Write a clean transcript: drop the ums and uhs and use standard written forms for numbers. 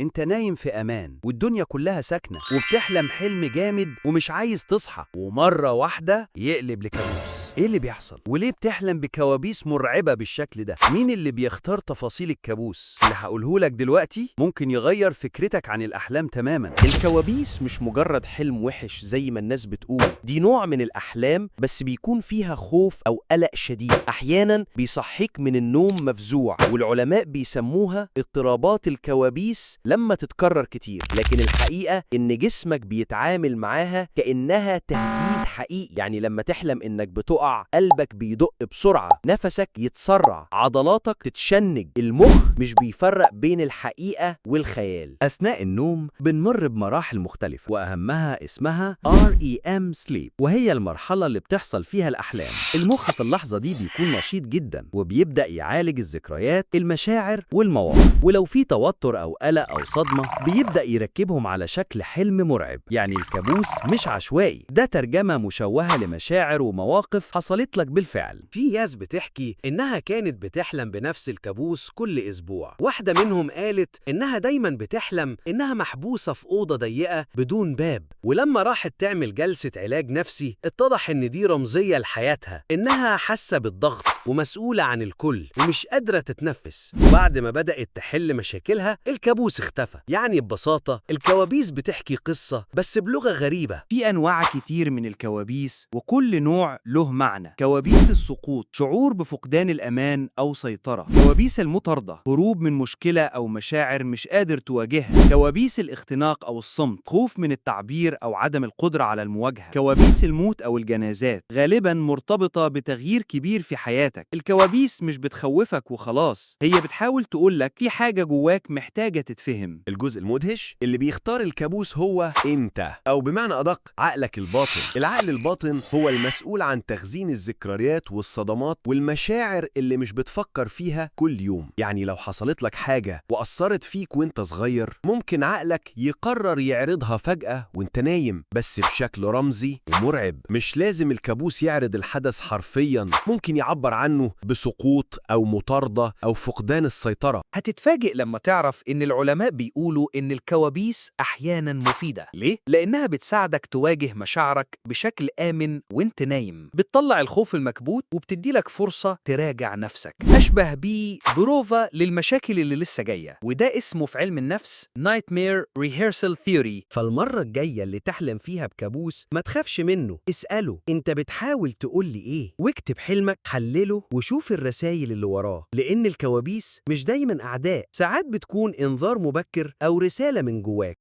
انت نايم في امان والدنيا كلها ساكنة، وبتحلم حلم جامد ومش عايز تصحى، ومرة واحدة يقلب لكابوس. ايه اللي بيحصل؟ وليه بتحلم بكوابيس مرعبة بالشكل ده؟ مين اللي بيختار تفاصيل الكابوس؟ اللي هقوله لك دلوقتي ممكن يغير فكرتك عن الأحلام تماما. الكوابيس مش مجرد حلم وحش زي ما الناس بتقول، دي نوع من الأحلام بس بيكون فيها خوف أو قلق شديد، أحيانا بيصحيك من النوم مفزوع، والعلماء بيسموها اضطرابات الكوابيس لما تتكرر كتير. لكن الحقيقة إن جسمك بيتعامل معاها كأنها تهديد حقيقي. يعني لما تحلم إنك بتقع، قلبك بيدق بسرعة، نفسك يتسرع، عضلاتك تتشنج. المخ مش بيفرق بين الحقيقة والخيال. أثناء النوم بنمر بمراحل مختلفة، وأهمها اسمها REM sleep، وهي المرحلة اللي بتحصل فيها الأحلام. المخ في اللحظة دي بيكون نشيط جدا، وبيبدأ يعالج الذكريات، المشاعر والمواقف، ولو في توتر أو قلق أو صدمة بيبدأ يركبهم على شكل حلم مرعب. يعني الكابوس مش عشوائي، ده ترجمة مشوهة لمشاعر ومواقف حصلت لك بالفعل. في ناس بتحكي إنها كانت بتحلم بنفس الكابوس كل أسبوع. واحدة منهم قالت إنها دايما بتحلم إنها محبوسة في أوضة ضيقة بدون باب، ولما راحت تعمل جلسة علاج نفسي اتضح إن دي رمزية لحياتها، إنها حاسة بالضغط ومسؤولة عن الكل ومش قادرة تتنفس. وبعد ما بدأت تحل مشاكلها الكابوس اختفى. يعني ببساطة الكوابيس بتحكي قصة بس بلغة غريبة. في أنواع كتير من الكوابيس، وكل نوع له معنى. كوابيس السقوط، شعور بفقدان الأمان أو سيطرة. كوابيس المطاردة، هروب من مشكلة أو مشاعر مش قادر تواجهها. كوابيس الاختناق أو الصمت، خوف من التعبير أو عدم القدرة على المواجهة. كوابيس الموت أو الجنازات، غالبا مرتبطة بتغيير كبير في حياتك. الكوابيس مش بتخوفك وخلاص، هي بتحاول تقولك في حاجة جواك محتاجة تتفهم. الجزء المدهش اللي بيختار الكابوس هو انت، او بمعنى ادق عقلك الباطن. العقل الباطن هو المسؤول عن تخزين الذكريات والصدمات والمشاعر اللي مش بتفكر فيها كل يوم. يعني لو حصلت لك حاجة وأثرت فيك وانت صغير، ممكن عقلك يقرر يعرضها فجأة وانت نايم، بس بشكل رمزي ومرعب. مش لازم الكابوس يعرض الحدث حرفيا، ممكن يعبر عنه بسقوط أو مطاردة أو فقدان السيطرة. هتتفاجئ لما تعرف إن العلماء بيقولوا إن الكوابيس أحياناً مفيدة. ليه؟ لأنها بتساعدك تواجه مشاعرك بشكل آمن وانت نايم، بتطلع الخوف المكبوت وبتدي لك فرصة تراجع نفسك، أشبه بيه بروفا للمشاكل اللي لسه جاية، وده اسمه في علم النفس Nightmare Rehearsal Theory. فالمرة الجاية اللي تحلم فيها بكابوس ما تخافش منه، اسأله انت بتحاول تقول لي ايه، واكتب حلمك، حلله وشوف الرسائل اللي وراه. لأن الكوابيس مش دايما أعداء، ساعات بتكون إنذار مبكر أو رسالة من جواك.